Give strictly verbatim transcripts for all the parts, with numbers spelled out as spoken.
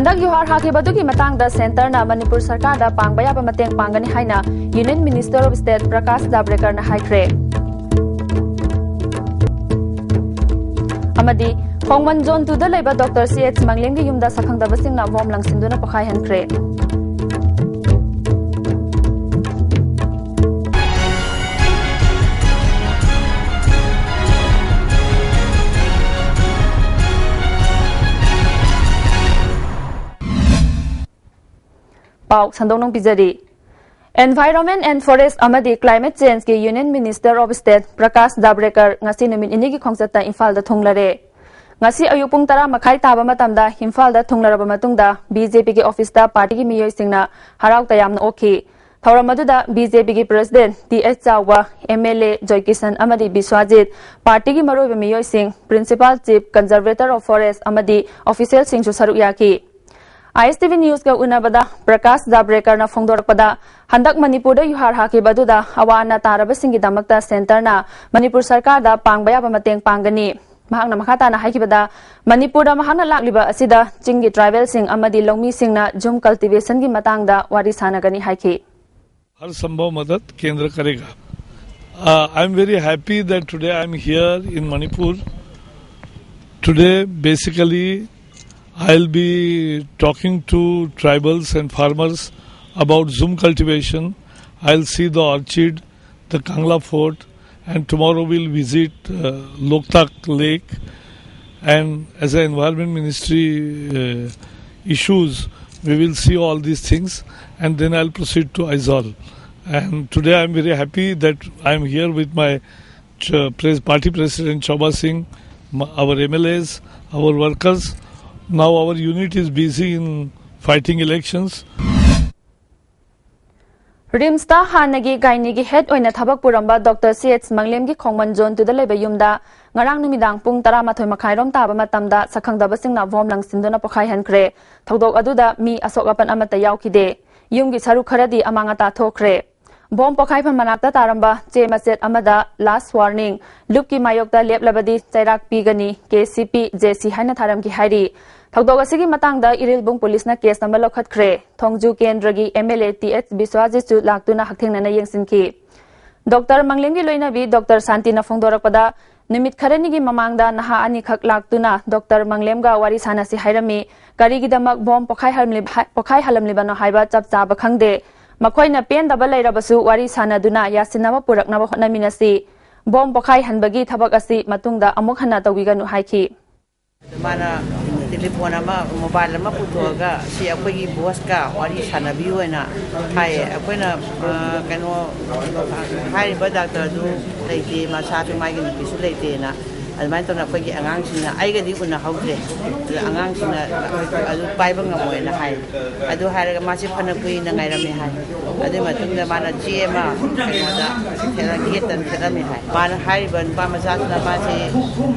ꯍꯟꯗꯛ ꯌꯨꯍꯥꯔ ꯍꯥꯈꯤꯕꯗꯨꯒꯤ ꯃꯇꯥꯡꯗ ꯁꯦꯟꯇꯔꯅ ꯃꯅꯤꯄꯨꯔ ꯁꯔꯀꯥꯔꯗ ꯄꯥꯡꯕ ꯌꯥꯕ ꯃꯇꯦꯡ ꯄꯥꯡꯒꯅꯤ ꯍꯥꯏꯅ union minister of state Prakash ꯖꯥꯕ꯭ꯔꯦꯀꯔꯅ ꯍꯥꯏꯈ꯭ꯔꯦ꯫ ꯑꯃꯗꯤ ꯈꯣꯡꯃꯟ ꯖꯣꯟ ꯇꯨꯗ ꯂꯩꯕ ꯗꯣꯛꯇꯔ ꯁꯤ ꯑꯦꯆ ꯃꯪꯂꯦꯝꯒꯤ ꯌꯨꯝꯗ ꯁꯛꯈꯪꯗꯕꯁꯤꯡꯅ ꯕꯣꯝ ꯂꯪꯁꯤꯟꯗꯨꯅ ꯄꯣꯈꯥꯏꯍꯟꯈ꯭ꯔꯦ꯫ ꯄꯥꯎ ꯁꯟꯗꯣꯛꯅ ꯄꯤꯖꯔꯤ꯫ Environment and Forest ꯑꯃꯗꯤ Climate Change ꯀꯤ Union Minister of State Prakash ꯖꯥꯕ꯭ꯔꯦꯀꯔ ꯉꯁꯤ ꯅꯨꯃꯤꯠ ꯅꯤꯅꯤꯒꯤ ꯈꯣꯡꯆꯠꯇ ꯏꯝꯐꯥꯜꯗ ꯊꯨꯡꯂꯔꯦ꯫ ꯉꯁꯤ ꯑꯌꯨꯛ ꯄꯨꯡ ꯇꯔꯥ ꯃꯈꯥꯏ ꯇꯥꯕ ꯃꯇꯝꯗ ꯏꯝꯐꯥꯜꯗ ꯊꯨꯡꯂꯔꯕ ꯃꯇꯨꯡꯗ ꯕꯤ ꯖꯦ ꯄꯤꯒꯤ ꯑꯣꯐꯤꯁꯇ ꯄꯥꯔꯇꯤꯒꯤ ꯃꯤꯑꯣꯏꯁꯤꯡꯅ ꯍꯔꯥꯎ ꯇꯌꯥꯝꯅ ꯑꯣꯛꯈꯤ꯫ ꯊꯧꯔꯝ ꯑꯗꯨꯗ ꯕꯤ ꯖꯦ ꯄꯤꯒꯤ ꯄ꯭ꯔꯦꯁꯤꯗꯦꯟꯠ ꯇꯤ ꯑꯦꯆ ꯆꯥꯎꯕ, ꯑꯦꯝ ꯑꯦꯜ ꯑꯦ ꯖꯣꯏꯀꯤꯁꯟ ꯑꯃꯗꯤ ꯕꯤꯁ꯭ꯋꯥꯖꯤꯠ, ꯄꯥꯔꯇꯤꯒꯤ ꯃꯔꯨꯑꯣꯏꯕ ꯃꯤꯑꯣꯏꯁꯤꯡ, Principal Chief Conservator of Forest ꯑꯃꯗꯤ ꯑꯣꯐꯤꯁꯤꯌꯦꯜꯁꯤꯡꯁꯨ ꯁꯔꯨꯛ ꯌꯥꯈꯤ꯫ ꯑꯥꯏ ꯑꯦꯁ ꯇꯤ ꯚꯤ ꯅ꯭ꯌꯨꯁꯀ ꯎꯅꯕꯗ ꯄ꯭ꯔꯀꯥꯁ ꯖꯥꯕ꯭ꯔꯦꯀꯔꯅ ꯐꯣꯡꯗꯣꯔꯛꯄꯗ, ꯍꯟꯗꯛ ꯃꯅꯤꯄꯨꯔꯗ ꯌꯨꯍꯥꯔ ꯍꯥꯈꯤꯕ ꯑꯗꯨꯗ ꯑꯋꯥ ꯑꯅꯥ ꯇꯥꯔꯕꯁꯤꯡꯒꯤꯗꯃꯛꯇ ꯁꯦꯟꯇꯔꯅ ꯃꯅꯤꯄꯨꯔ ꯁꯔꯀꯥꯔꯗ ꯄꯥꯡꯕ ꯌꯥꯕ ꯃꯇꯦꯡ ꯄꯥꯡꯒꯅꯤ꯫ ꯃꯍꯥꯛꯅ ꯃꯈꯥ ꯇꯥꯅ ꯍꯥꯏꯈꯤꯕꯗ, ꯃꯅꯤꯄꯨꯔꯗ ꯃꯍꯥꯛꯅ ꯂꯥꯛꯂꯤꯕ ꯑꯁꯤꯗ ꯆꯤꯡꯒꯤ ꯇ꯭ꯔꯥꯏꯕꯦꯜꯁꯤꯡ ꯑꯃꯗꯤ ꯂꯧꯃꯤꯁꯤꯡꯅ ꯖꯨꯝ ꯀꯜꯇꯤꯚꯦꯁꯟꯒꯤ ꯃꯇꯥꯡꯗ ꯋꯥꯔꯤ ꯁꯥꯟꯅꯒꯅꯤ ꯍꯥꯏꯈꯤ꯫ हर संभव मदद केंद्र करेगा। Uh, I am very happy that today I am here in Manipur. Today, basically, I'll be talking to tribals and farmers about Zoom cultivation. I'll see the orchid, the Kangla Fort, and tomorrow we'll visit uh, Loktak Lake. And as an environment ministry uh, issues, we will see all these things, and then I'll proceed to Aizawl. And today I'm very happy that I'm here with my ch- pres- party president Choba Singh, m- our M L As, our workers. Now our unit is busy in fighting elections. ꯔꯤꯝꯁꯇ ꯍꯥꯟꯅꯒꯤ ꯒꯥꯏꯅꯤꯒꯤ head ꯑꯣꯏꯅ ꯊꯕꯛ ꯄꯨꯔꯝꯕ doctor ꯁꯤ H ꯃꯪꯂꯦꯝꯒꯤ ꯈꯣꯡꯃꯟ zone ꯇꯨꯗ ꯂꯩꯕ ꯌꯨꯝꯗ ꯉꯔꯥꯡ ꯅꯨꯃꯤꯗꯥꯡ ꯄꯨꯡ ꯇꯔꯥꯃꯥꯊꯣꯏ ꯃꯈꯥꯏꯔꯣꯝ ꯇꯥꯕ ꯃꯇꯝꯗ ꯁꯛꯈꯪꯗꯕꯁꯤꯡꯅ ꯕꯣꯝ ꯂꯪꯁꯤꯟꯗꯨꯅ ꯄꯣꯈꯥꯏꯍꯟꯈ꯭ꯔꯦ꯫ ꯊꯧꯗꯣꯛ ꯑꯗꯨꯗ ꯃꯤ ꯑꯁꯣꯛ ꯑꯄꯟ ꯑꯃꯠꯇ ꯌꯥꯎꯈꯤꯗꯦ꯫ ꯌꯨꯝꯒꯤ ꯁꯔꯨꯛ ꯈꯔꯗꯤ ꯑꯃꯥꯡ ꯑꯇꯥ ꯊꯣꯛꯈ꯭ꯔꯦ꯫ ꯕꯣꯝ ꯄꯣꯈꯥꯏꯐꯝ ꯃꯅꯥꯛꯇ ꯇꯥꯔꯝꯕ ꯆꯦ ꯃꯆꯦꯠ ꯑꯃꯗ "Last warning, ꯂꯨꯞꯀꯤ ꯃꯥꯌꯣꯛꯇ ꯂꯦꯞꯂꯕꯗꯤ ꯆꯩꯔꯥꯛ ꯄꯤꯒꯅꯤ, ꯀꯦ ꯁꯤ ꯄꯤ, ꯖꯦ ꯁꯤ" ꯍꯥꯏꯅ ꯊꯥꯔꯝꯈꯤ ꯍꯥꯏꯔꯤ꯫ ꯊꯧꯗꯣꯛ ꯑꯁꯤꯒꯤ ꯃꯇꯥꯡꯗ ꯏꯔꯤꯜꯕꯨꯡ ꯄꯨꯂꯤꯁꯅ ꯀꯦꯁ ꯑꯃ ꯂꯧꯈꯠꯈ꯭ꯔꯦ꯫ ꯊꯣꯡꯖꯨ ꯀꯦꯟꯗ꯭ꯔꯒꯤ MLA Th ꯕꯤꯁ꯭ꯋꯥꯖꯤꯠꯁꯨ ꯂꯥꯛꯇꯨꯅ ꯍꯛꯊꯦꯡꯅꯅ ꯌꯦꯡꯁꯤꯟꯈꯤ꯫ ꯗꯣꯛꯇꯔ ꯃꯪꯂꯦꯝꯒꯤ ꯂꯣꯏꯅꯕꯤ ꯗꯣꯛꯇꯔ ꯁꯥꯟꯇꯤꯅ ꯐꯣꯡꯗꯣꯔꯛꯄꯗ, ꯅꯨꯃꯤꯠ ꯈꯔꯅꯤꯒꯤ ꯃꯃꯥꯡꯗ ꯅꯍꯥ ꯑꯅꯤꯈꯛ ꯂꯥꯛꯇꯨꯅ ꯗꯣꯛꯇꯔ ꯃꯪꯂꯦꯝꯒ ꯋꯥꯔꯤ ꯁꯥꯟꯅꯁꯤ ꯍꯥꯏꯔꯝꯃꯤ꯫ ꯀꯔꯤꯒꯤꯗꯃꯛ ꯕꯣꯝ ꯄꯣꯈꯥꯏꯍꯜꯂꯝꯂꯤꯕ-, ꯄꯣꯈꯥꯏꯍꯜꯂꯝꯂꯤꯕꯅꯣ ꯍꯥꯏꯕ ꯆꯞ ꯆꯥꯕ ꯈꯪꯗꯦ꯫ ꯃꯈꯣꯏꯅ ꯄꯦꯟꯗꯕ ꯂꯩꯔꯕꯁꯨ ꯋꯥꯔꯤ ꯁꯥꯟꯅꯗꯨꯅ ꯌꯥꯁꯤꯟꯅꯕ ꯄꯨꯔꯛꯅꯕ ꯍꯣꯠꯅꯃꯤꯟꯅꯁꯤ꯫ ꯕꯣꯝ ꯄꯣꯈꯥꯏꯍꯟꯕꯒꯤ ꯊꯕꯛ ꯑꯁꯤ ꯃꯇꯨꯡꯗ ꯑꯃꯨꯛ ꯍꯟꯅ ꯇꯧꯕꯤꯒꯅꯨ ꯍꯥꯏꯈꯤ꯫ ꯑꯗꯨ ꯃꯥꯅ ꯇꯦꯂꯤꯐꯣꯟ ꯑꯃ, ꯃꯣꯕꯥꯏꯜ ꯑꯃ ꯄꯨꯊꯣꯛꯑꯒ, "ꯁꯤ ꯑꯩꯈꯣꯏꯒꯤ ꯕꯣꯁꯀ ꯋꯥꯔꯤ ꯁꯥꯟꯅꯕꯤꯌꯨ" ꯍꯥꯏꯅ ꯍꯥꯏꯌꯦ꯫ ꯑꯩꯈꯣꯏꯅ, ꯑ, ꯀꯩꯅꯣ, ꯍꯥꯏꯔꯤꯕ ꯗꯥꯛꯇꯔꯗꯨ ꯂꯩꯇꯦ, ꯃꯆꯥꯁꯨ ꯃꯥꯒꯤ ꯅꯨꯄꯤꯁꯨ ꯂꯩꯇꯦꯅ꯫ ꯑꯗꯨꯃꯥꯏꯅ ꯇꯧꯅ ꯑꯩꯈꯣꯏꯒꯤ ꯑꯉꯥꯡꯁꯤꯡꯅ, ꯑꯩꯒꯗꯤ ꯎꯅꯍꯧꯗ꯭ꯔꯦ, ꯑꯗꯨ ꯑꯉꯥꯡꯁꯤꯡꯅ ꯑꯗꯨ ꯄꯥꯏꯕ ꯉꯝꯃꯣꯏꯅ ꯍꯥꯏ꯫ ꯑꯗꯨ ꯍꯥꯏꯔꯒ ꯃꯥꯁꯦ ꯐꯅ ꯀꯨꯏꯅ ꯉꯥꯏꯔꯝꯃꯦ ꯍꯥꯏ꯫ ꯑꯗꯨꯒꯤ ꯃꯇꯨꯡꯗ ꯃꯥꯅ ꯆꯦ ꯑꯃ ꯀꯩꯅꯣꯗ ꯊꯦꯠꯂ-, ꯒꯦꯠꯇ ꯊꯦꯠꯂꯝꯃꯦ ꯍꯥꯏ꯫ ꯃꯥꯅ ꯍꯥꯏꯔꯤꯕ ꯅꯨꯄꯥ ꯃꯆꯥꯁꯤꯅ ꯃꯥꯁꯦ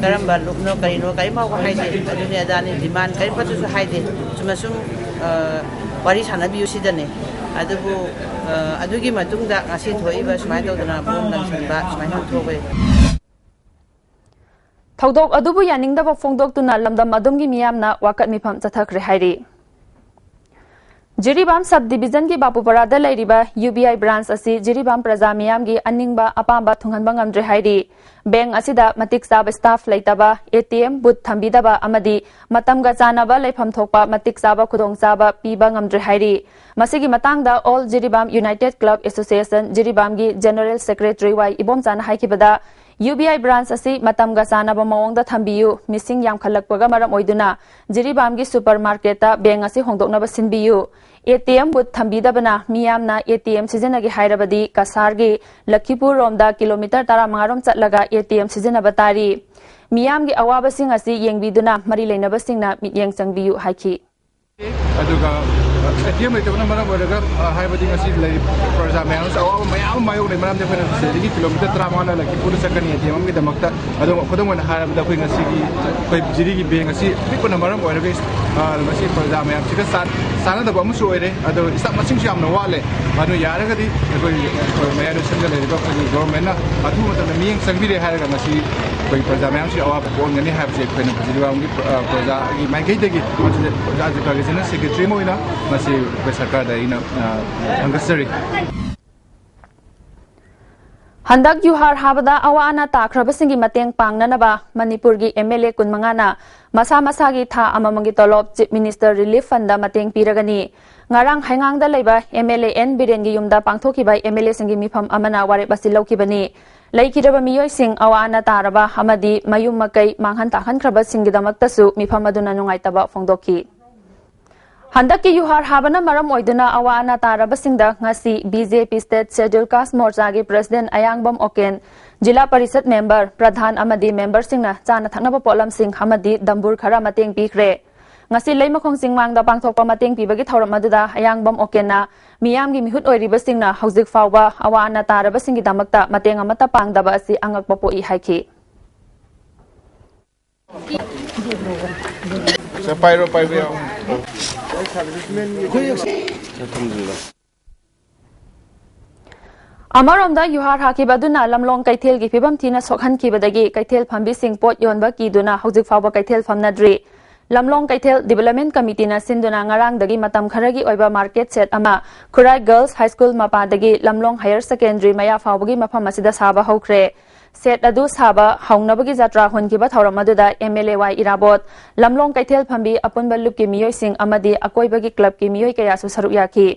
ꯀꯔꯝꯕ ꯂꯨꯞꯅꯣ ꯀꯔꯤꯅꯣ ꯀꯔꯤꯝ ꯐꯥꯎꯕ ꯍꯥꯏꯗꯦ꯫ ꯑꯗꯨꯅꯤ ꯑꯗꯥꯅꯤ ꯗꯤꯃꯥꯟ ꯀꯔꯤꯝꯐꯥꯎꯁꯨ ꯍꯥꯏꯗꯦ꯫ ꯆꯨꯝꯅ ꯁꯨꯝ, ꯑ, ꯋꯥꯔꯤ ꯁꯥꯟꯅꯕꯤꯌꯨ ꯁꯤꯗꯅꯦ꯫ ꯑꯗꯨꯕꯨ, ꯑ, ꯑꯗꯨꯒꯤ ꯃꯇꯨꯡꯗ ꯉꯁꯤ ꯊꯣꯛꯏꯕ ꯁꯨꯃꯥꯏꯅ ꯇꯧꯗꯅ ꯕꯣꯝ ꯂꯪꯁꯤꯟꯕ ꯁꯨꯃꯥꯏꯅ ꯊꯣꯛꯑꯦ꯫ ꯊꯧꯗꯣꯛ ꯑꯗꯨꯕꯨ ꯌꯥꯅꯤꯡꯗꯕ ꯐꯣꯡꯗꯣꯛꯇꯨꯅ ꯂꯝꯗꯝ ꯑꯗꯨꯝꯒꯤ ꯃꯤꯌꯥꯝꯅ ꯋꯥꯀꯠ ꯃꯤꯐꯝ ꯆꯠꯊꯈ꯭ꯔꯦ ꯍꯥꯏꯔꯤ꯫ ꯖꯤꯔꯤꯕꯥꯝ ꯁꯕ ꯗꯤꯕꯤꯖꯟꯒꯤ ꯕꯥꯄꯨꯄꯔꯥꯗ ꯂꯩꯔꯤꯕ UBI ꯕ꯭ꯔꯥꯟꯆ ꯑꯁꯤ ꯖꯤꯔꯤꯕꯥꯝ ꯄ꯭ꯔꯖꯥ ꯃꯤꯌꯥꯝꯒꯤ ꯑꯅꯤꯡꯕ ꯑꯄꯥꯝꯕ ꯊꯨꯡꯍꯟꯕ ꯉꯝꯗ꯭ꯔꯦ ꯍꯥꯏꯔꯤ꯫ ꯕꯦꯡ ꯑꯁꯤꯗ ꯃꯇꯤꯛ ꯆꯥꯕ ꯁ꯭ꯇꯥꯐ ꯂꯩꯇꯕ, ATM ꯕꯨꯊ ꯊꯝꯕꯤꯗꯕ ꯑꯃꯗꯤ ꯃꯇꯝꯒ ꯆꯥꯟꯅꯕ ꯂꯩꯐꯝ ꯊꯣꯛꯄ ꯃꯇꯤꯛ ꯆꯥꯕ ꯈꯨꯗꯣꯡꯆꯥꯕ ꯄꯤꯕ ꯉꯝꯗ꯭ꯔꯦ ꯍꯥꯏꯔꯤ꯫ ꯃꯁꯤꯒꯤ ꯃꯇꯥꯡꯗ All Jiribam United Club Association ꯖꯤꯔꯤꯕꯥꯝꯒꯤ ꯖꯦꯅꯔꯦꯜ ꯁꯦꯀ꯭ꯔꯦꯇꯔꯤ ꯋꯥꯏ ꯏꯕꯣꯝꯆꯥꯅ ꯍꯥꯏꯈꯤꯕꯗ, UBI ꯕ꯭ꯔꯥꯟꯆ ꯑꯁꯤ ꯃꯇꯝꯒ ꯆꯥꯟꯅꯕ ꯃꯑꯣꯡꯗ ꯊꯝꯕꯤꯌꯨ꯫ ꯃꯤꯁꯤꯡ ꯌꯥꯝꯈꯠꯂꯛꯄꯒ ꯃꯔꯝ ꯑꯣꯏꯗꯨꯅ ꯖꯤꯔꯤꯕꯥꯝꯒꯤ ꯁꯨꯄꯔ ꯃꯥꯔꯀꯦꯠꯇ ꯕꯦꯡ ꯑꯁꯤ ꯍꯣꯡꯗꯣꯛꯅꯕ ꯁꯤꯟꯕꯤꯌꯨ꯫ ATM ꯕꯨꯊ ꯊꯝꯕꯤꯗꯕꯅ ꯃꯤꯌꯥꯝꯅ ATM ꯁꯤꯖꯤꯟꯅꯒꯦ ꯍꯥꯏꯔꯕꯗꯤ ꯀꯁꯥꯔꯒꯤ ꯂꯈꯤꯄꯨꯔ ꯔꯣꯝꯗ ꯀꯤꯂꯣꯃꯤꯇꯔ ꯇꯔꯥꯃꯉꯥ ꯔꯣꯝ ꯆꯠꯂꯒ ATM ꯁꯤꯖꯤꯟꯅꯕ ꯇꯥꯔꯤ꯫ ꯃꯤꯌꯥꯝꯒꯤ ꯑꯋꯥꯕꯁꯤꯡ ꯑꯁꯤ ꯌꯦꯡꯕꯤꯗꯨꯅ ꯃꯔꯤ ꯂꯩꯅꯕꯁꯤꯡꯅ ꯃꯤꯠꯌꯦꯡ ꯆꯪꯕꯤꯌꯨ ꯍꯥꯏꯈꯤ꯫ ꯑꯗꯨꯒ ATM ꯂꯩꯇꯕꯅ ꯃꯔꯝ ꯑꯣꯏꯔꯒ, ꯑ, ꯍꯥꯏꯕꯗꯤ ꯉꯁꯤ ꯂꯩꯔꯤꯕ ꯄ꯭ꯔꯖꯥ ꯃꯌꯥꯝ ꯑꯃꯁꯨ ꯑꯋꯥꯕ ꯃꯌꯥꯝ ꯑꯃ ꯃꯥꯌꯣꯛꯅꯩ꯫ ꯃꯔꯝꯗꯤ ꯑꯩꯈꯣꯏꯅ ꯁꯤꯗꯒꯤ ꯀꯤꯂꯣꯃꯤꯇꯔ ꯇꯔꯥꯃꯉꯥ ꯂꯈꯤꯄꯨꯔꯗ ꯆꯠꯀꯅꯤ ATM ꯑꯃꯒꯤꯗꯃꯛꯇ꯫ ꯑꯗꯣ ꯈꯨꯗꯝ ꯑꯣꯏꯅ ꯍꯥꯏꯔꯕꯗ ꯑꯩꯈꯣꯏ ꯉꯁꯤꯒꯤ ꯑꯩꯈꯣꯏ ꯖꯤꯔꯤꯒꯤ ꯕꯦꯡ ꯑꯁꯤ ꯑꯄꯤꯛꯄꯅ ꯃꯔꯝ ꯑꯣꯏꯔꯒ, ꯑ, ꯉꯁꯤ ꯄ꯭ꯔꯖꯥ ꯃꯌꯥꯝꯁꯤꯒ ꯆꯥꯟ-, ꯆꯥꯟꯅꯗꯕ ꯑꯃꯁꯨ ꯑꯣꯏꯔꯦ꯫ ꯑꯗꯣ ꯁ꯭ꯇꯥꯐ ꯃꯁꯤꯡꯁꯨ ꯌꯥꯝꯅ ꯋꯥꯠꯂꯦ꯫ ꯑꯗꯨ ꯌꯥꯔꯒꯗꯤ ꯑꯩꯈꯣꯏ, ꯑꯩꯈꯣꯏ ꯃꯌꯥꯏ ꯂꯣꯏꯁꯪꯗ ꯂꯩꯔꯤꯕ ꯑꯩꯈꯣꯏꯒꯤ ꯒꯣꯚꯔꯟꯃꯦꯟꯠꯅ ꯑꯊꯨꯕ ꯃꯇꯝꯗ ꯃꯤꯠꯌꯦꯡ ꯆꯪꯕꯤꯔꯦ ꯍꯥꯏꯔꯒ ꯉꯁꯤ ꯑꯩꯈꯣꯏ ꯄ꯭ꯔꯖꯥ ꯃꯌꯥꯝꯁꯤ ꯑꯋꯥꯕ ꯄꯣꯛꯍꯟꯒꯅꯤ ꯍꯥꯏꯕꯁꯤ ꯑꯩꯈꯣꯏꯅ ꯖꯤꯔꯤꯕꯥꯝꯒꯤ, ꯑ, ꯄ꯭ꯔꯖꯥꯒꯤ ꯃꯥꯏꯀꯩꯗꯒꯤ, ꯑꯣꯖꯥ ꯑꯖꯤꯠ ꯄ꯭ꯔꯀꯥꯁ ꯁꯤꯡꯍ ꯁꯦꯀ꯭ꯔꯦꯇꯔꯤ ꯑꯃ ꯑꯣꯏꯅ ꯉꯁꯤ ꯑꯩꯈꯣꯏ ꯁꯔꯀꯥꯔꯗ ꯑꯩꯅ, ꯑ, ꯊꯥꯒꯠꯆꯔꯤ꯫ ꯍꯟꯗꯛ ꯌꯨꯍꯥꯔ ꯍꯥꯕꯗ ꯑꯋꯥ ꯑꯅꯥ ꯇꯥꯈ꯭ꯔꯕꯁꯤꯡꯒꯤ ꯃꯇꯦꯡ ꯄꯥꯡꯅꯅꯕ ꯃꯅꯤꯄꯨꯔꯒꯤ MLA ꯀꯨꯟꯃꯉꯥꯅ ꯃꯁꯥ ꯃꯁꯥꯒꯤ ꯊꯥ ꯑꯃꯃꯝꯒꯤ ꯇꯣꯂꯣꯞ Chief Minister Relief Fundꯗ ꯃꯇꯦꯡ ꯄꯤꯔꯒꯅꯤ꯫ ꯉꯔꯥꯡ ꯍꯩꯉꯥꯡꯗ ꯂꯩꯕ MLA ꯑꯦꯟ ꯕꯤꯔꯦꯟꯒꯤ ꯌꯨꯝꯗ ꯄꯥꯡꯊꯣꯛꯈꯤꯕ MLAꯁꯤꯡꯒꯤ ꯃꯤꯐꯝ ꯑꯃꯅ ꯋꯥꯔꯦꯞ ꯑꯁꯤ ꯂꯧꯈꯤꯕꯅꯤ꯫ ꯂꯩꯈꯤꯗ꯭ꯔꯕ ꯃꯤꯑꯣꯏꯁꯤꯡ ꯑꯋꯥ ꯑꯅꯥ ꯇꯥꯔꯕ ꯑꯃꯗꯤ ꯃꯌꯨꯝ ꯃꯀꯩ ꯃꯥꯡꯍꯟ ꯇꯥꯛꯍꯟꯈ꯭ꯔꯕꯁꯤꯡꯒꯤꯗꯃꯛꯇꯁꯨ ꯃꯤꯐꯝ ꯑꯗꯨꯅ ꯅꯨꯡꯉꯥꯏꯇꯕ ꯐꯣꯡꯗꯣꯛꯈꯤ꯫ ꯍꯟꯗꯛꯀꯤ ꯌꯨꯍꯥꯔ ꯍꯥꯕꯅ ꯃꯔꯝ ꯑꯣꯏꯗꯨꯅ ꯑꯋꯥ ꯑꯅꯥ ꯇꯥꯔꯕꯁꯤꯡꯗ ꯉꯁꯤ BJP State Scheduled Caste ꯃꯣꯔꯆꯥꯒꯤ President ꯑꯌꯥꯡꯕꯝ ꯑꯣꯀꯦꯟ, ꯖꯤꯂꯥ ꯄꯔꯤꯁꯠ member, ꯄ꯭ꯔꯙꯥꯟ ꯑꯃꯗꯤ memberꯁꯤꯡꯅ ꯆꯥꯅ ꯊꯛꯅꯕ ꯄꯣꯠꯂꯝꯁꯤꯡ ꯑꯃꯗꯤ ꯗꯝꯕꯨꯔ ꯈꯔ ꯃꯇꯦꯡ ꯄꯤꯈ꯭ꯔꯦ꯫ ꯉꯁꯤ ꯂꯩꯃꯈꯣꯡ ꯆꯤꯡꯃꯥꯡꯗ ꯄꯥꯡꯊꯣꯛꯄ ꯃꯇꯦꯡ ꯄꯤꯕꯒꯤ ꯊꯧꯔꯝ ꯑꯗꯨꯗ ꯑꯌꯥꯡꯕꯝ ꯑꯣꯀꯦꯟꯅ ꯃꯤꯌꯥꯝꯒꯤ ꯃꯤꯍꯨꯠ ꯑꯣꯏꯔꯤꯕꯁꯤꯡꯅ ꯍꯧꯖꯤꯛ ꯐꯥꯎꯕ ꯑꯋꯥ ꯑꯅꯥ ꯇꯥꯔꯕꯁꯤꯡꯒꯤꯗꯃꯛꯇ ꯃꯇꯦꯡ ꯑꯃꯠꯇ ꯄꯥꯡꯗꯕ ꯑꯁꯤ ꯑꯉꯛꯄ ꯄꯣꯛꯏ ꯍꯥꯏꯈꯤ꯫ ꯁꯦ, ꯄꯥꯏꯔꯣ, ꯄꯥꯏꯕ ꯌꯥꯎ꯫ ꯑꯃꯔꯣꯝꯗ, ꯌꯨꯍꯥꯔ ꯍꯥꯈꯤꯕ ꯑꯗꯨꯅ ꯂꯝꯂꯣꯡ ꯀꯩꯊꯦꯜꯒꯤ ꯐꯤꯕꯝ ꯊꯤꯅ ꯁꯣꯛꯍꯟꯈꯤꯕꯗꯒꯤ ꯀꯩꯊꯦꯜ ꯐꯝꯕꯤꯁꯤꯡ ꯄꯣꯠ ꯌꯣꯟꯕ ꯀꯤꯗꯨꯅ ꯍꯧꯖꯤꯛ ꯐꯥꯎꯕ ꯀꯩꯊꯦꯜ ꯐꯝꯅꯗ꯭ꯔꯤ꯫ ꯂꯝꯂꯣꯡ ꯀꯩꯊꯦꯜ Development Committeeꯅ ꯁꯤꯟꯗꯨꯅ ꯉꯔꯥꯡꯗꯒꯤ ꯃꯇꯝ ꯈꯔꯒꯤ ꯑꯣꯏꯕ market shed ꯑꯃ ꯈꯨꯔꯥꯏ Girls High School ꯃꯄꯥꯗꯒꯤ ꯂꯝꯂꯣꯡ Higher Secondary ꯃꯌꯥ ꯐꯥꯎꯕꯒꯤ ꯃꯐꯝ ꯑꯁꯤꯗ ꯁꯥꯕ ꯍꯧꯈ꯭ꯔꯦ꯫ Shed ꯑꯗꯨ ꯁꯥꯕ ꯍꯧꯅꯕꯒꯤ ꯖꯇ꯭ꯔꯥ ꯍꯣꯟꯈꯤꯕ ꯊꯧꯔꯝ ꯑꯗꯨꯗ MLA ꯋꯥꯏ ꯏꯔꯥꯕꯣꯠ, ꯂꯝꯂꯣꯡ ꯀꯩꯊꯦꯜ ꯐꯝꯕꯤ, ꯑꯄꯨꯟꯕ ꯂꯨꯞꯀꯤ ꯃꯤꯑꯣꯏꯁꯤꯡ ꯑꯃꯗꯤ ꯑꯀꯣꯏꯕꯒꯤ clubꯀꯤ ꯃꯤꯑꯣꯏ ꯀꯌꯥꯁꯨ ꯁꯔꯨꯛ ꯌꯥꯈꯤ꯫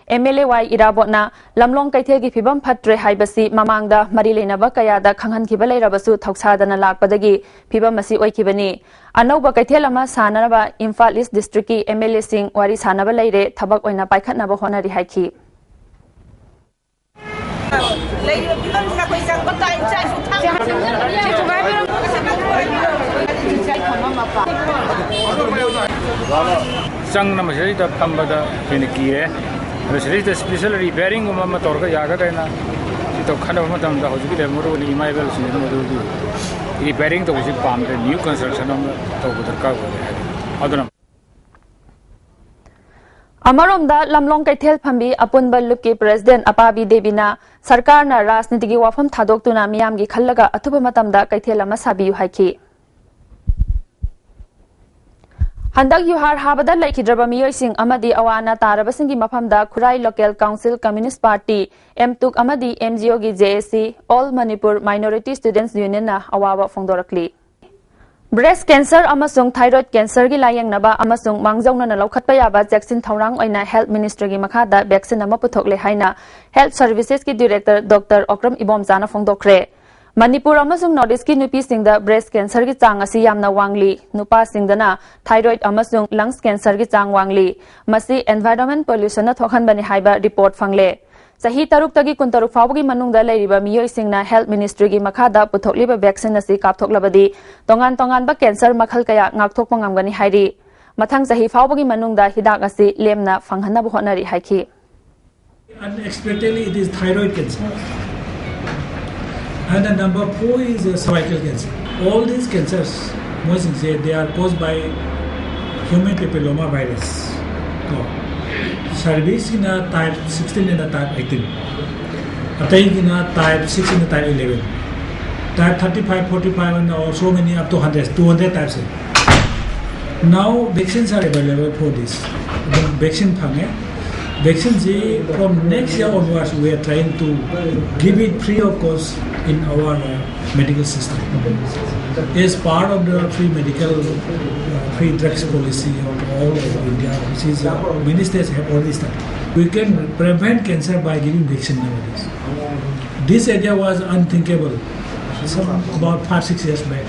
MLA ꯋꯥꯏ ꯏꯔꯥꯕꯣꯠꯅ ꯂꯝꯂꯣꯡ ꯀꯩꯊꯦꯜꯒꯤ ꯐꯤꯕꯝ ꯐꯠꯇ꯭ꯔꯦ ꯍꯥꯏꯕꯁꯤ ꯃꯃꯥꯡꯗ ꯃꯔꯤ ꯂꯩꯅꯕ ꯀꯌꯥꯗ ꯈꯪꯍꯟꯈꯤꯕ ꯂꯩꯔꯕꯁꯨ ꯊꯧꯁꯥꯗꯅ ꯂꯥꯛꯄꯗꯒꯤ ꯐꯤꯕꯝ ꯑꯁꯤ ꯑꯣꯏꯈꯤꯕꯅꯤ꯫ ꯑꯅꯧꯕ ꯀꯩꯊꯦꯜ ꯑꯃ ꯁꯥꯅꯅꯕ ꯏꯝꯐꯥꯜ East Districtꯀꯤ MLAꯁꯤꯡ ꯋꯥꯔꯤ ꯁꯥꯅꯕ ꯂꯩꯔꯦ, ꯊꯕꯛ ꯑꯣꯏꯅ ꯄꯥꯏꯈꯠꯅꯕ ꯍꯣꯠꯅꯔꯤ ꯍꯥꯏꯈꯤ꯫ ꯂꯩꯔꯤꯕ ꯐꯤꯕꯝꯁꯤꯗ ꯑꯩꯈꯣꯏ ꯆꯪꯕ ꯇꯥꯏ, ꯏꯆꯥ ꯏꯁꯨ ꯊꯥꯡꯕ ꯆꯪꯅ ꯃꯁꯤꯗꯩꯗ ꯐꯝꯕꯗ ꯍꯦꯟꯅ ꯀꯤꯔꯦ꯫ ꯑꯗꯣ ꯁꯤꯗꯩꯗ special repairingꯒꯨꯝꯕ ꯑꯃ ꯇꯧꯔꯒ ꯌꯥꯒꯗ꯭ꯔꯥ ꯍꯥꯏꯅ ꯁꯤ ꯇꯧ ꯈꯟꯅꯕ ꯃꯇꯝꯗ ꯍꯧꯖꯤꯛꯀꯤ ꯂꯩꯔꯤꯕ ꯃꯔꯨ ꯑꯣꯏꯅ ꯏꯃꯥ ꯏꯕꯦꯜꯁꯤꯡꯁꯤꯅ ꯃꯗꯨꯒꯤ repairing ꯇꯧꯕꯁꯤ ꯄꯥꯝꯗ꯭ꯔꯦ, new construction ꯑꯃ ꯇꯧꯕ ꯗꯔꯀꯥꯔ ꯑꯣꯏꯔꯦ ꯍꯥꯏ꯫ ꯑꯗꯨꯅ ꯑꯃꯔꯣꯝꯗ, ꯂꯝꯂꯣꯡ ꯀꯩꯊꯦꯜ ꯐꯝꯕꯤ ꯑꯄꯨꯟꯕ ꯂꯨꯞꯀꯤ ꯄ꯭ꯔꯦꯁꯤꯗꯦꯟꯠ ꯑꯄꯥꯕꯤ ꯗꯦꯕꯤꯅ ꯁꯔꯀꯥꯔꯅ ꯔꯥꯖꯅꯤꯇꯤꯒꯤ ꯋꯥꯐꯝ ꯊꯥꯗꯣꯛꯇꯨꯅ ꯃꯤꯌꯥꯝꯒꯤ ꯈꯜꯂꯒ ꯑꯊꯨꯕ ꯃꯇꯝꯗ ꯀꯩꯊꯦꯜ ꯑꯃ ꯁꯥꯕꯤꯌꯨ ꯍꯥꯏꯈꯤ꯫ ꯍꯟꯗꯛ ꯌꯨꯍꯥꯔ ꯍꯥꯕꯗ ꯂꯩꯈꯤꯗ꯭ꯔꯕ ꯃꯤꯑꯣꯏꯁꯤꯡ ꯑꯃꯗꯤ ꯑꯋꯥ ꯑꯅꯥ ꯇꯥꯔꯕꯁꯤꯡꯒꯤ ꯃꯐꯝꯗ ꯈꯨꯔꯥꯏ ꯂꯣꯀꯦꯜ ꯀꯥꯎꯟꯁꯤꯜ, ꯀꯝꯃ꯭ꯌꯨꯅꯤꯁ꯭ꯠ ꯄꯥꯔꯇꯤ, ꯑꯦꯝꯇꯨꯛ ꯑꯃꯗꯤ ꯑꯦꯝꯖꯤꯑꯣꯒꯤ ꯖꯦ ꯑꯦ ꯁꯤ, All Manipur Minority Students Unionꯅ ꯑꯋꯥꯕ ꯐꯣꯡꯗꯣꯔꯛꯂꯤ꯫ ꯕ꯭ꯔꯦꯁ꯭ꯠ ꯀꯦꯟꯁꯔ ꯑꯃꯁꯨꯡ ꯊꯥꯏꯔꯣꯏꯗ ꯀꯦꯟꯁꯔꯒꯤ ꯂꯥꯌꯦꯡꯅꯕ ꯑꯃꯁꯨꯡ ꯃꯥꯡꯖꯧꯅꯅ ꯂꯧꯈꯠꯄ ꯌꯥꯕ ꯆꯦꯛꯁꯤꯟ ꯊꯧꯔꯥꯡ ꯑꯣꯏꯅ ꯍꯦꯜꯊ ꯃꯤꯅꯤꯁꯇ꯭ꯔꯤꯒꯤ ꯃꯈꯥꯗ ꯚꯦꯛꯁꯤꯟ ꯑꯃ ꯄꯨꯊꯣꯛꯂꯦ ꯍꯥꯏꯅ ꯍꯦꯜꯊ ꯁꯔꯚꯤꯁꯦꯁꯀꯤ ꯗꯤꯔꯦꯛꯇꯔ ꯗꯣꯛꯇꯔ ꯑꯣꯀ꯭ꯔꯝ ꯏꯕꯣꯝꯆꯥꯅ ꯐꯣꯡꯗꯣꯛꯈ꯭ꯔꯦ꯫ ꯃꯅꯤꯄꯨꯔ ꯑꯃꯁꯨꯡ ꯅꯣꯔꯊ ꯏꯁ꯭ꯠꯀꯤ ꯅꯨꯄꯤꯁꯤꯡꯗ ꯕ꯭ꯔꯦꯁ꯭ꯠ ꯀꯦꯟꯁꯔꯒꯤ ꯆꯥꯡ ꯑꯁꯤ ꯌꯥꯝꯅ ꯋꯥꯡꯂꯤ꯫ ꯅꯨꯄꯥꯁꯤꯡꯗꯅ ꯊꯥꯏꯔꯣꯏꯗ ꯑꯃꯁꯨꯡ ꯂꯪꯁ ꯀꯦꯟꯁꯔꯒꯤ ꯆꯥꯡ ꯋꯥꯡꯂꯤ꯫ ꯃꯁꯤ ꯑꯦꯟꯚꯥꯏꯔꯟꯃꯦꯟꯠ ꯄꯣꯂꯨꯁꯟꯅ ꯊꯣꯛꯍꯟꯕꯅꯤ ꯍꯥꯏꯕ ꯔꯤꯄꯣꯔꯠ ꯐꯪꯂꯦ꯫ ꯆꯍꯤ ꯇꯔꯨꯛꯇꯒꯤ ꯀꯨꯟꯇꯔꯨꯛ ꯐꯥꯎꯕꯒꯤ ꯃꯅꯨꯡꯗ ꯂꯩꯔꯤꯕ ꯃꯤꯑꯣꯏꯁꯤꯡꯅ ꯍꯦꯜꯊ ꯃꯤꯅꯤꯁꯇ꯭ꯔꯤꯒꯤ ꯃꯈꯥꯗ ꯄꯨꯊꯣꯛꯂꯤꯕ ꯚꯦꯛꯁꯤꯟ ꯑꯁꯤ ꯀꯥꯞꯊꯣꯛꯂꯕꯗꯤ ꯇꯣꯉꯥꯟ ꯇꯣꯉꯥꯟꯕ ꯀꯦꯟꯁꯔ ꯃꯈꯜ ꯀꯌꯥ ꯉꯥꯛꯊꯣꯛꯄ ꯉꯝꯒꯅꯤ ꯍꯥꯏꯔꯤ꯫ ꯃꯊꯪ ꯆꯍꯤ ꯐꯥꯎꯕꯒꯤ ꯃꯅꯨꯡꯗ ꯍꯤꯗꯥꯛ ꯑꯁꯤ ꯂꯦꯝꯅ ꯐꯪꯍꯟꯅꯕ ꯍꯣꯠꯅꯔꯤ ꯍꯥꯏꯈꯤ꯫ Unexpectedly, it is thyroid cancer. And the number four is uh, cervical cancer. All these cancers, most they are caused by human papilloma virus. ꯀꯣ, cervix ꯀꯤꯅ type sixteen and type eighteen. ꯑꯇꯩꯒꯤꯅ type six and type eleven. Type thirty-five, forty-five and also many up to hundred, two hundred types. Now vaccines are available for this. ꯑꯗꯨꯝ vaccine ꯐꯪꯉꯦ꯫ Vaccine ꯁꯤ from next year onwards we are trying to give it free of cost in our uh, medical system. As part of the free medical, uh, free drugs policy of all of India, which is uh, many states have already started. We can prevent cancer by giving vaccine nowadays. This idea was unthinkable some about five, six years back.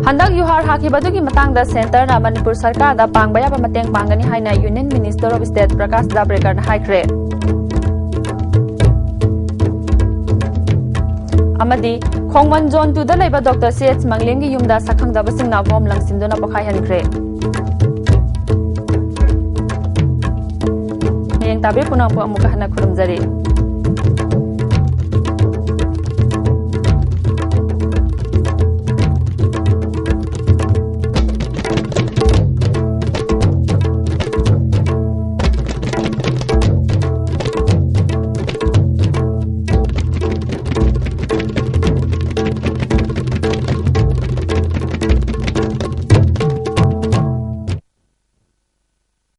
ꯍꯟꯗꯛ ꯌꯨꯍꯥꯔ ꯍꯥꯈꯤꯕꯗꯨꯒꯤ ꯃꯇꯥꯡꯗ ꯁꯦꯟꯇꯔꯅ ꯃꯅꯤꯄꯨꯔ ꯁꯔꯀꯥꯔꯗ ꯄꯥꯡꯕ ꯌꯥꯕ ꯃꯇꯦꯡ ꯄꯥꯡꯒꯅꯤ ꯍꯥꯏꯅ union minister of state Prakash ꯖꯥꯕ꯭ꯔꯦꯀꯔꯅ ꯍꯥꯏꯈ꯭ꯔꯦ꯫ ꯑꯃꯗꯤ ꯈꯣꯡꯃꯟ ꯖꯣꯟ ꯇꯨꯗ ꯂꯩꯕ ꯗꯣꯛꯇꯔ ꯁꯤ ꯑꯦꯆ ꯃꯪꯂꯦꯝꯒꯤ ꯌꯨꯝꯗ ꯁꯛꯈꯪꯗꯕꯁꯤꯡꯅ ꯕꯣꯝ ꯂꯪꯁꯤꯟꯗꯨꯅ ꯄꯣꯈꯥꯏꯍꯟꯈ꯭ꯔꯦ꯫ ꯃꯌꯦꯡ ꯇꯥꯕꯤꯔ ꯄꯨꯝꯅꯃꯛꯄꯨ ꯑꯃꯨꯛꯀ ꯍꯟꯅ ꯈꯨꯔꯨꯝꯖꯔꯤ꯫